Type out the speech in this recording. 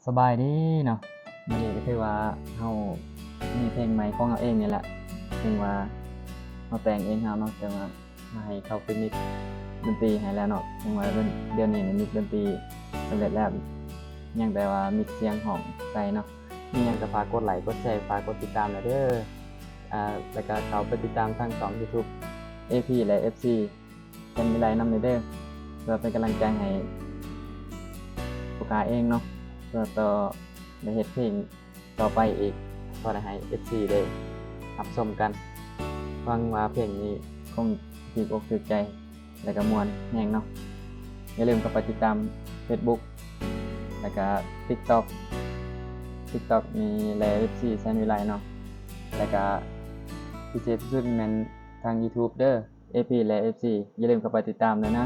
ສະບາຍດີເນາະ, ມື້ນີ້ກໍຖືວ່າເຮົາມີເພງໃໝ່ຂອງເຮົາເອງນີ້ແຫຼະ, ເພງວ່າເຮົາແຕ່ງເອງເຮົາເນາະ, ແຕ່ວ່າໃຫ້ເຂົາໄປມິກດົນຕີໃຫ້ແລ້ວເນາະ, ເພງວ່າດຽວນີ້ນີ້ມິກດົນຕີສຳເລັດແລ້ວ, ຍັງແຕ່ວ່າມິກສຽງຮ້ອງໃສ່ເນາະ. ມີຫຍັງກໍຝາກກົດໄລ ກົດແຊ ຝາກກົດຕິດຕາມແດ່ເດີ, ອ່າ ແລ້ວກໍເຂົ້າໄປຕິດຕາມທາງຊ່ອງ YouTube ເອພີ ແລະ ເອັຟຊີ ແຊນວິໄລນຳແດ່ເດີ ເພື່ອເປັນກຳລັງໃຈໃຫ້ພວກຂ້າເອງເນາະ, ເພື່ອຕໍ່ໄດ້ເຮັດເພງຕໍ່ໄປອີກ ພໍໄດ້ໃຫ້ເອັຟຊີໄດ້ຮັບຊົມກັນ. ຫວັງວ່າເພງນີ້ຄົງຖືກອົກຖືກໃຈ ແລະກໍມ່ວນແຮງເນາະ. ຢ່າລືມເຂົ້າໄປຕິດຕາມ Facebook ແລະກະ TikTok, TikTok ນີ້ແລ ເອັຟຊີ ແຊນວິໄລເນາະ, ແລະກະພິເສດທີ່ສຸດແມ່ນທາງ YouTube ເດີ ເອພີ ແລ ເອັຟຊີ. ຢ່າລືມເຂົ້າໄປຕິດຕາມເດີນະ.